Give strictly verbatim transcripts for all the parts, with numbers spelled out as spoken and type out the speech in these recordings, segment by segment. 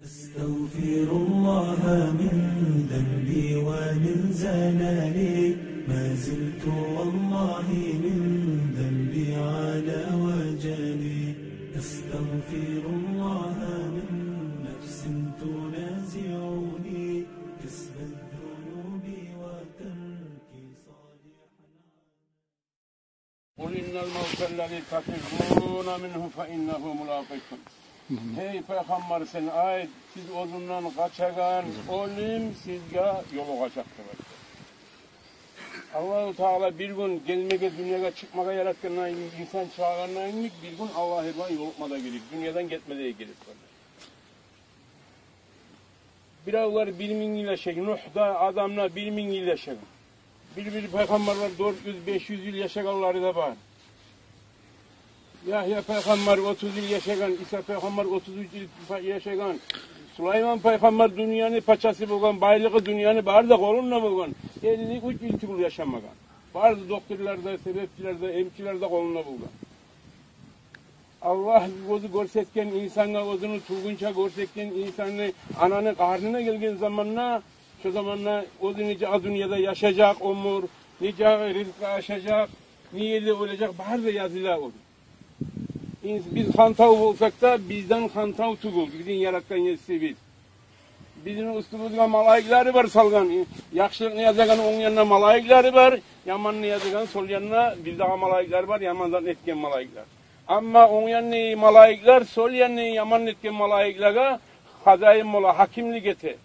أستغفر الله من ذنبي ومن زللي، ما زلت والله من ذنبي على وجلي. أستغفر الله من نفس تنازعني كسب الذنوب وترك صالح الأعمال. قل إن الموت الذي تفرون منه فإنه ملاقيكم. Гьей пайхаммар, сен айт, сиз оьзюнден къачагъан оьлюм сизге ёлугъажакъ деп айт. Аллагьу Таала бир гюн гелмеге, дюньягъа чыкъмагъа яратгъандан, инсан чыгъагъандан йимик, бир гюн Аллагьы булан ёлукъма да герек, дюньядан гетме де герек. Биревлер бир минг йыл яшай, Нугь да, Адам да бир минг йыл яшагъан. Бир-бир пайхаммарлар дёрт юз, беш юз йыл яшагъанлары да бар. Ягья пайхаммар отуз йыл яшагъан, Иса пайхаммар отуз уьч йыл яшагъан. Сулайман пайхаммар дюньяны пачасы болгъан, байлыгъы дюньяны бары да къолунда болгъан. Элли уьч йыл тюгюл яшамагъан. Бары да докторлар да, себепчилер де, эмчилер де къолунда болгъан. Аллагь оьзю гёрсетген инсангъа, оьзюню тувгъунча гёрсетген инсанны ананы къарнына гелген заманда, шо заманда оьзю нечакъы дюньяда яшажакъ оьмюр, нечакъы ризкъы ашажакъ, не ерде оьлежек, бары да языла ону. Инс-, биз хантав болсакъ да, бизден хантав тюгюл бизин яратгъан Есибиз. Бизин уьстюбюзге малайиклери бар салгъан. Яхшылыкъны язагъан онг янында малайиклери бар, яманны язагъан сол янында бир дагъы малайиклери бар, яман затны этген малайиклер. Амма онг янны малайиклер сол янны яман этген малайиклеге хозяин бола, гьакимлик эте.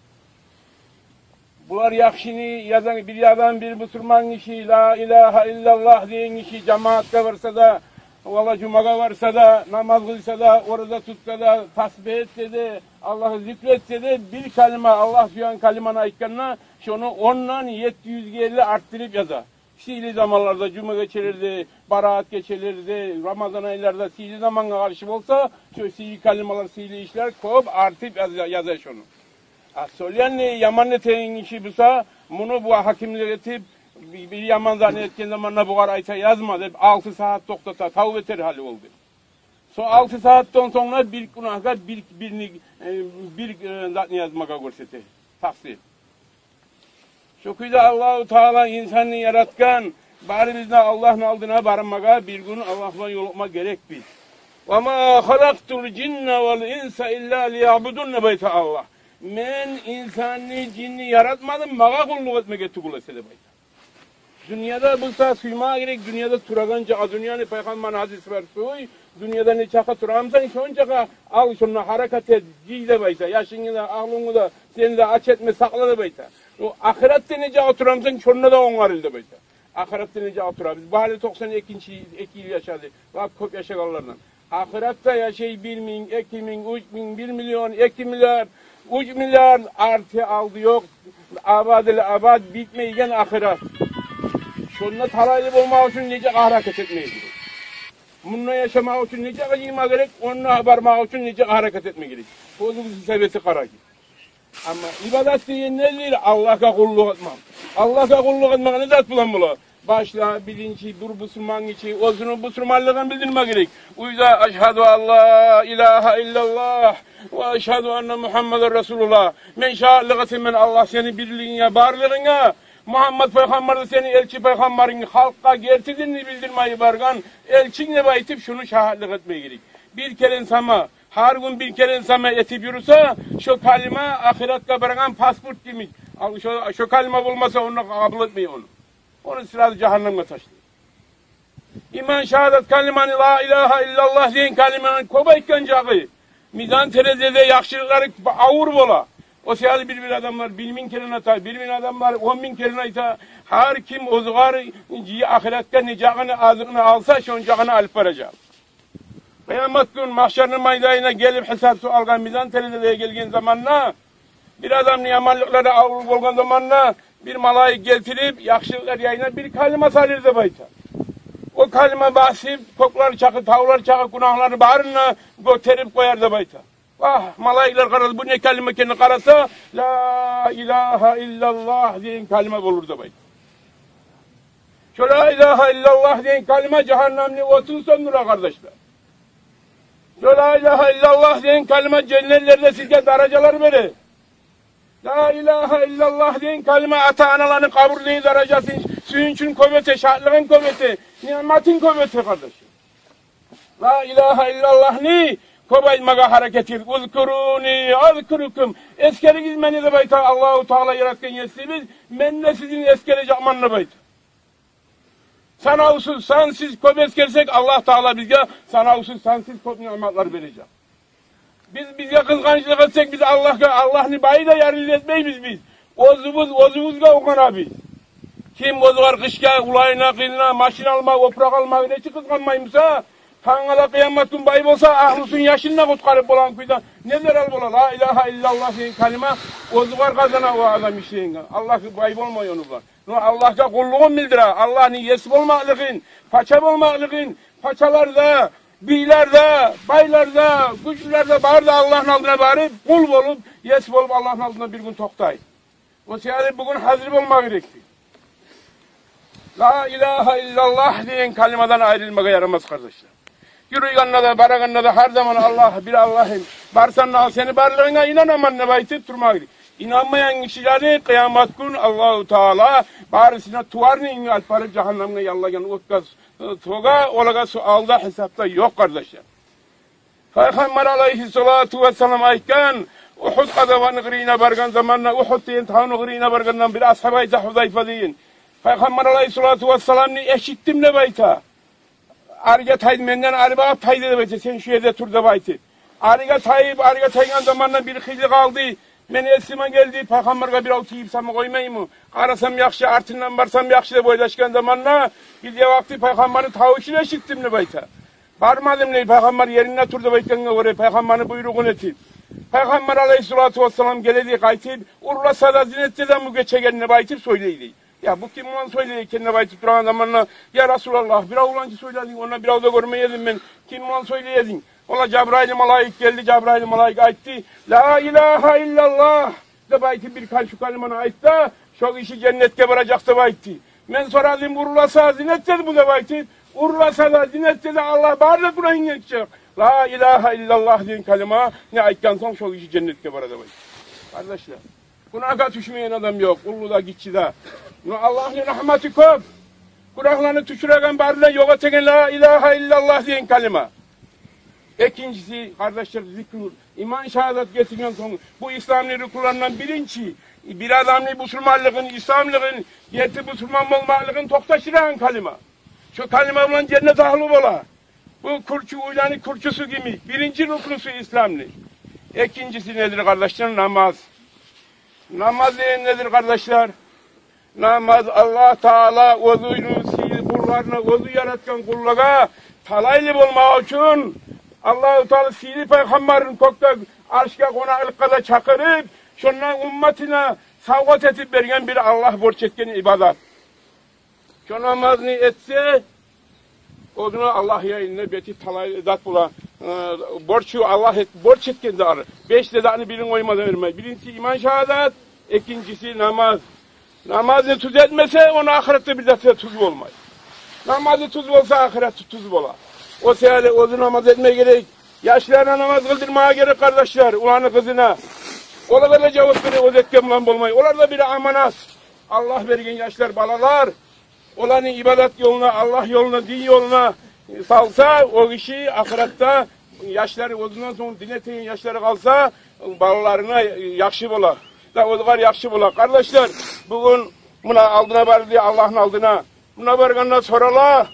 Булар яхшыны яза, бир адам, бир бусурман гиши, ла илагьа иллаллагь деген гиши жамаатгъа барса да, валлагь, жумагъа барса да, намаз къылса да, ораза тутса да, тасбигь этсе де, Аллагьны зикр этсе де, бир калима, Аллагь сюеген калиманы айтгъанда, шону ондан етти юзге ерли артдырып яза. Сыйлы заманларда, жума гечелерде, бараат гечелерде, рамазан айларда сыйлы замангъа къаршы болса, шо сыйлы калималар, сыйлы ишлер кёп артып яза, яза шону. А сол янны яман этеген гиши буса, муну бу гьакимлик этип, би-, бир яман затны этген заманда бугъар айта: «Язма», — деп, алты сагьат токътата, тавба этер гьали ол деп. Со алты сагьатдан сонг да бир гюнагьгъа бир, бирни, э, бир, э, затны язмагъа гёрсете. Такъсир. Шо кюйде Аллагьу Таала инсанны яратгъан, барыбыз да Аллагьны алдына бармагъа, бир гюн Аллагь булан ёлукъма герекбиз. «Ва ма халакътул жинна вал инса илла лиябудун», — деп айта Аллагь. «Мен инсанны, жинни яратмадым, магъа къуллукъ этмеге тюгюл эсе», — деп айта. Дюньяда буса сюймеге герек, дюньяда турагъан чакъы, дюньяны, пайхаммарны гьадиси бар: «Сюй, дюньяда нечакъы турамсан, шончакъы ал, шонда гьаракат эт, жый», — деп айта. «Яшынгны да, агьлюнгню да, сени де ач этме, сакъла», — деп айта. О ахыратда нечакъы турамсан, шонда да онгарыл деп айта. Ахыратда нечакъы турабыз? Бу гьали токъсан экинчи, эки йыл яшады. Лап кёп яшагъанлардан. Ахыратда яшай бир минг, эки минг, уьч минг, бир миллион, эки миллиард, уьч миллиард, арты-алды ёкъ. Абадил абад битмейген ахырат. Шонда талайлы болмакъ учун нечакъы гьаракат этме герек? Мунда яшамакъ учун нечакъы жыйма герек? Онда бармакъ учун нечакъы гьаракат этме герек? Оьзюгюзню сабети къарагъыз. Амма ибадат деген недир? Аллагьгъа къуллукъ этмек. Аллагьгъа къуллукъ этмек не зат булан бола? Башда биринчи бир бусурман гиши оьзюню бусурманлыгъын билдирме герек. Уьйде: «Ашгьаду ан ла илагьа иллаллагь ва ашгьаду анна Мугьаммадан расулуллагь». Мен шагьатлыкъ этемен Аллагь, сени бирлигинге, барлыгъынга, Мугьаммат пайхаммар да сени элчи пайхаммарынг, халкъгъа герти динни билдирме йиберген элчинг деп айтып, шуну шагьатлыкъ этме герек. Бир керен сама, гьар гюн бир керен сама этип юрюсе, шо калима ахыратгъа барагъан паспорт йимик. Ал шо, шо калима болмаса, онда къабул этмей ону. Ону сразу жагьаннемге ташлай. Иман шагьадат калиманы, ла илагьа иллаллагь деген калиманы кёп айтгъан чакъы, мизан терезеде яхшылыкълары авур бола. О саялы бир-бир адамлар бир минг керен айта, бир-бир адамлар он минг керен айта. Гьар ким оьзюгер ахыратгъа нечакъыны азыгъын алса, шончакъыны алып баражакъ. Къыямат гюн магьшарны майданына гелип, гьисап-суалгъа, мизан терезелеге гелген заманда, бир адамны яманлыкълары авур болгъан заманда, бир малайик гелтирип, яхшылыкълар янына бир калима салыр деп айта. О калима басып, кёклер чакъы, тавлар чакъы гюнагьларын барын да гётерип къояр деп айта. Вагь, малайиклер къарады, бу не калима экенин къараса, ла илагьа иллаллагь деген калима болур деп айта. Шо ла илагьа иллаллагь деген калима жагьаннемни отун сёндюре, къардашлар. Шу ла илагьа иллаллагь деген калима женнетлерде сизге даражалар бере. Ла илагьа иллаллагь деген калима ата-аналаны къабурдагъы даражасын, сююнчюн кёп эте, шатлыгъын кёп эте, ниъматын кёп эте, къардаш. Ла илагьа иллаллагьны кёп айтмагъа гьаракат этигиз. «Узкуруни азкуркум». Эсгеригиз мени деп айта Аллагьу Таала, яратгъан Есибиз, мен де сизин эсгережекмен деп айта. Санавсуз, сансыз кёп эсгерсек, Аллагь Таала бизге санавсуз, сансыз кёп ниъматлар бережек. Биз бизге къызгъанчлыкъ этсек, биз Аллагьгъа, Аллагьны бай да, ярлы да этмейбиз биз. Оьзюбюз оьзюбюзге къуанабыз. Ким оьзюгер къышгъа, уланына, къызына машин алма, опуракъ алма нечик къызгъанмай буса, тангала къыямат гюн бай болса, агьлюсюн, яшын да къутгъарып болагъан кюйде не зарал бола? Ла илагьа иллаллагь деген калима оьзюгер къазана о адам ишлегенге. Аллагь бай болмай ону булан. Но Аллагьгъа къуллугъун билдире, Аллагьны Ес болмакълыгъын, пача болмакълыгъын, пачалар да, бийлер де, байлар да, гючлюлер де, бары да Аллагьны алдына барып, къул болуп, Ес болуп, Аллагьны алдына бир гюн токътай. О себепли бугюн гьазир болма герекди. Ла илагьа иллаллагь деген калимадан айрылмагъа ярамас, къардашлар. Юрюйгенде де, барагъанда да гьар заман Аллагь, бир Аллагьым, барсам да сени барлыгъынга инанаман деп айтып турма герек. Инанмайгъан гишилени къыямат гюн Аллагьу Таала барысын да туварны инге алып барып, жагьаннемге яллагъан отгъа, э, тёге, олагъа суалда, гьисапда ёкъ, къардашлар. Пайхаммар алайгьиссалату вассалам айтгъан, Угьуд къазаватны къырыйына баргъан заманда, Угьуд деген тавну къырыйына баргъанда, бир асгьаб айта, Гьузайфа деген, Пайхаммар алайгьиссалату вассаламны эшитдим деп айта. Арыгъа тайды, менден ары багъып тайды деп айта, сен шу ерде тур деп айтып. Арыгъа тайып, арыгъа тайгъан заманда бир хыйлы къалды. Мени эсиме гелди, Пайхаммаргъа бирев тийип сама къоймаймы? Къарасам яхшы, артындан барсам яхшы деп ойлашгъан заманда, бир де вакъти Пайхаммарны тавушун эшитдим деп айта. Бармадым дей, Пайхаммар еринде тур деп айтгъангъа гёре, Пайхаммарны буйругъун этип. Пайхаммар алайгьиссалату вассалам геле дей къайтып, урласа да, зина этсе де, бу гечеген деп айтып сёйлей дей. Я, бу ким булан сёйлей экен деп айтып турагъан заманда, я Расулаллагь, бирев булан чы сёйлединг, онда бирев де гёрмей эдим мен, ким булан сёйлей эдинг? Олагъа Жабрайыл малайик гелди, Жабрайыл малайик айтды, ла илагьа иллаллагь деп айтып, бир кал-, шу калиманы айт да, шо гиши женнетге баражакъ деп айтды. Мен сорадым, урласа, зина этсе де бу деп айтып, урласа да, зина этсе де, Аллагь бары да гюнагьын гечежек. Ла илагьа иллаллагь деген калиманы айтгъан сонг шо гиши женнетге бара деп айтды. Къардашлар, гюнагьгъа тюшмейген адам ёкъ, уллу да, гиччи де. Но Аллагьны рагьматы кёп. Гюнагьланы тюшюреген, барын да ёкъ этеген ла илагьа иллаллагь деген калима. Экинчиси, къардашлар, зикру. Иман шагьадат гетирген сонг, бу исламны рукнуларындан биринчи, бир адамны бусурманлыгъын, исламлыгъын, герти бусурман болмакълыгъын токъташдырагъан калима. Шо калима булан женнет агьлю бола. Бу кюрчю, уьйлени кюрчюсю йимик. Биринчи рукнусу исламны. Экинчиси недир, къардашлар? Намаз. Намаз деген недир, къардашлар? Намаз Аллагь Таала оьзюню сыйлы къулларына, оьзю яратгъан къуллагъа талайлы болмакъ учун, Аллагьу Таала сыйлы Пайхаммарын кёкде аршгъа къонакълыкъгъа да чакъырып, шондан умматына савгъат этип берген бир Аллагь борч этген ибадат. Шо намазны этсе, оьзюню Аллагь янында бети талай зат бола, э, борчу, Аллагь эт-, борч этген зат. Беш де затны бирин къоймай да бермей. Биринчиси иман шагьадат, экинчиси намаз. Намазны тюз этмесе, ону ахыратда бир зат да тюз болмай. Намазы тюз болса, ахыраты тюз бола. О себепли оьзю намаз этме герек. Яшларына намаз къылдырмагъа герек, къардашлар, уланы, къызына. Олагъа да жавап бере, оьзю этген булан болмай. Олар да бир аманат. Аллагь берген яшлар, балалар. Оланы ибадат ёлуна, Аллагь ёлуна, дин ёлуна салса, о гиши ахыратда яшлары, оьзюнден сонг дин этеген яшлары къалса, балаларына яхшы бола. Да оьзюгер яхшы бола. Къардашлар, бугюн муна алдына барды, Аллагьны алдына. Муна баргъанда сорала,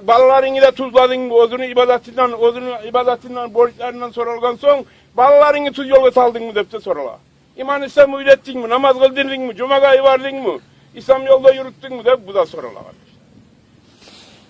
балаларынгны да тюзледингми, оьзюню ибадатындан, оьзюню ибадатындан, борчларындан соралгъан сонг, балаларынгны тюз ёлгъа салдынгмы деп де сорала. Иман, ислам уьйретдингми, намаз къылдырдынгмы, жумагъа бардынгмы, ислам ёлда юрютдюнгмю деп бу да сорала, къардаш.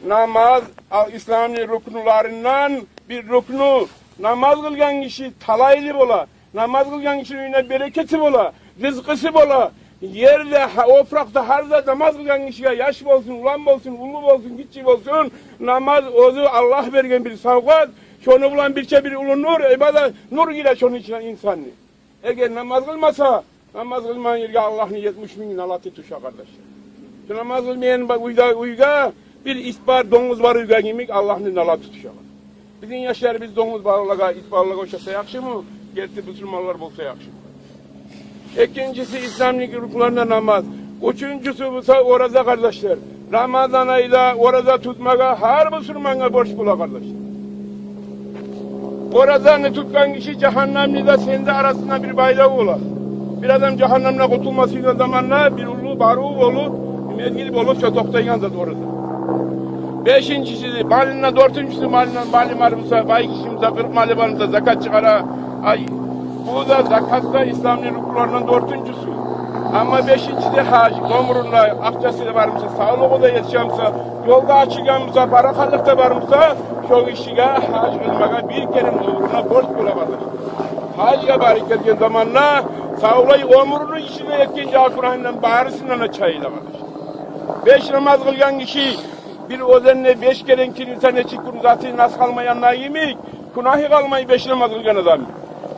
Намаз ал-, исламны рукнуларындан бир рукну. Намаз къылгъан гиши талайлы бола. Намаз къылгъан гишини уьюне берекети бола, рызкъысы бола. Ерде, гьа-, опуракъда, гьар ерде намаз къылгъан гишиге, яш болсун, улан болсун, уллу болсун, гиччи болсун, намаз оьзю Аллагь берген бир савгъат. Шону булан бирче бир уллу нур, ибадат, нур гире шону ичине инсанны. Эгер намаз къылмаса, намаз къылмагъан ерге Аллагьны етмиш минг налаты тюше, къардашлар. Шу намаз къылмайгъан ба-, уьйде, уьйге бир ит бар, донгуз бар уьйге йимик Аллагьны налаты тюше. Бизин яшларыбыз донгуз балалагъа, ит балалагъа ушаса яхшымы? Герти бусурманлар болса яхшымы? Экинчиси, исламны рукнуларындан намаз. Уьчюнчюсю буса ораза, къардашлар. Рамазан айда ораза тутмагъа гьар бусурмангъа борч бола, къардашлар. Оразаны тутгъан гиши жагьаннемни де, сени де арасында бир байлаву бола. Бир адам жагьаннемден къутулма сюйген заманда бир уллу барыв болуп, мезгил болуп, шо токътайгъан зат ораза. Бешинчиси малындан, дёртюнчюсю малындан, малы бар буса, бай гиши буса, къыркъ малы бар буса, закат чыгъара. Ай, бу да, закат да исламны рукнуларындан дёртюнчюсю. Амма бешинчиси гьаж, оьмюрюнде акъчасы да бар буса, савлугъу да етише буса, ёл да ачылгъан буса, парахатлыкъ да бар буса, шо гишиге гьаж къылмагъа бир керен оьмюрюнде борч бола, къардашлар. Гьажгъа барып гелген заманда савлай оьмюрюню ичинде этген жагьы гюнагьындан барысындан да чайыла, къардашлар. Беш намаз къылгъан гиши бир оьзенде беш керен киринсе, нечик гюн заты нас къалмайгъаны йимик, гюнагьы къалмай беш намаз къылгъан адамны.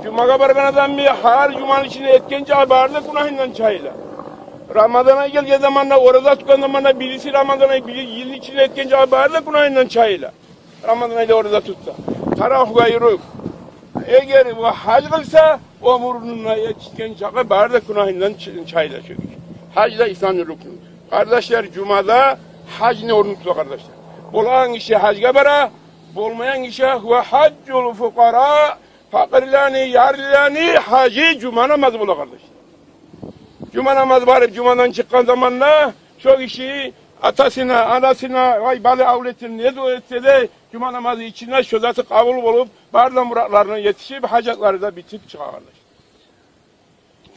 Жумагъа баргъан адамны гьар жуманы ичинде этген жагьы бары да гюнагьындан чайыла. Рамазан ай гелген заманда, ораза тутгъан заманда, бириси Рамазан ай, бири йылны ичинде этген жагьы бары да гюнагьындан чайыла. Рамазан айда ораза тутса, таравигьге юрюп, эгер о гьаж къылса, оьмюрюнде етишген чакъы бары да гюнагьындан ч-, чайыла шо гиши. Гьаж да исламны рукну. Къардашлар, жума да гьажны орнун тута, къардашлар. Болагъан гиши гьажгъа бара, болмайгъан гиши, гьува гьажжул фукъара, пакъырланы, ярлыланы гьажы жума намаз бола, къардашлар. Жума намаз барып, жумадан чыкъгъан заманда шо гиши атасына, анасына, вай, бала авлетине не дуа этсе де, жума намазы ичинде шо заты къабул болуп, бары да муратларына етишип, гьажатлары да битип чыгъа, къардашлар.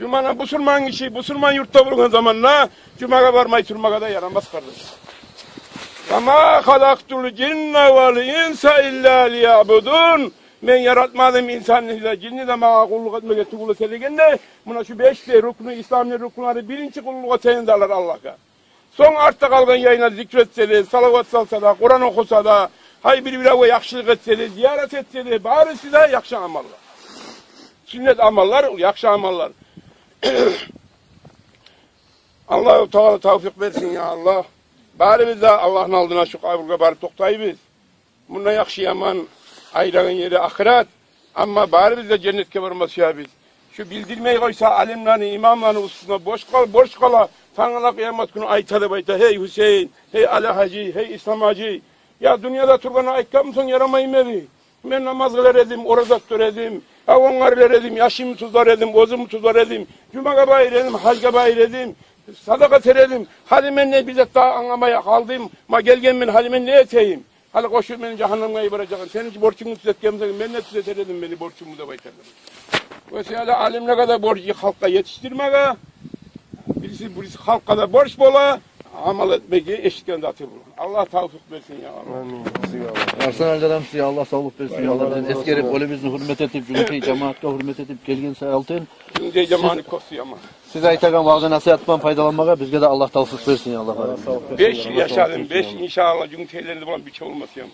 Жуманы бусурман гиши бусурман юртда болгъан заманда жумагъа бармай турмагъа да ярамас, къардашлар. Ва ма халакътул жинна вал инса илла лиябудун. Мен яратмадым инсанны да, жинни де магъа къуллукъ этмеге тюгюл эсе дегенде, муна шу беш де рукну, исламны рукнулары биринчи къуллукъ этеген затлар Аллагьгъа. Сонг артда къалгъан яйына зикр этсе де, салават салса да, Къуран охуса да, гьай, бир-биревге яхшылыкъ этсе де, зиярат этсе де, барысы да яхшы амаллар. Сюннет амаллар, яхшы амаллар. Аллагьу Таала тавфикъ берсин, я Аллагь. Барыбыз да Аллагьны алдына шу къабургъа барып токътайбыз. Мунда яхшы-яман айрылгъан ери ахырат. Амма барыбыз да женнетге барма сюебиз. Шу билдирмей къойса, алимлени, имамланы уьстюне борч къал-, борч къала. Тангала къыямат гюню айта деп айта: «Гьей Гьюсейин, гьей Али-гьажи, гьей Ислам-гьажи, я дюньяда тургъанда айтгъанмысан, ярамаймы эди? Мен намаз къылар эдим, ораза тутар эдим, я онгарылар эдим, яшымны тюзлер эдим, оьзюмню тюзлер эдим, жумагъа барар эдим, гьажгъа барар эдим, садакъа этер эдим. Гьали мен не бир зат да англамай къалдым. Ма гелгенмен, гьали мен не этейим? Гьали къошуп мени жагьаннемге йибережексен. Сени борчунгну тюзетгенмисен, мен де тюзетер эдим мени борчумну», — деп айтар. Ва шолай алимлеге де борч халкъгъа етишдирмеге, бириси, бириси халкъгъа да борч бола, амал этмеге эшитген заты бола. Аллагь тавфикъ берсин, я Аллагь. Амин. Арслан Алжан, сизге Аллагь савлукъ берсин, я Аллагь. Биз эсгерип, оьлюбюзню гьюрмет этип, жумагъа жамаатгъа гьюрмет этип гелген саялтын, жумагъаны кёсю яман. Сиз айтагъан ваъза-насигьатдан пайдаланмагъа бизге де Аллагь тавфикъ берсин, я Аллагь. Беш йыл яшадым, беш, иншааллагь, жумагъа гелгенлер булан бир чакъы болмас эдим.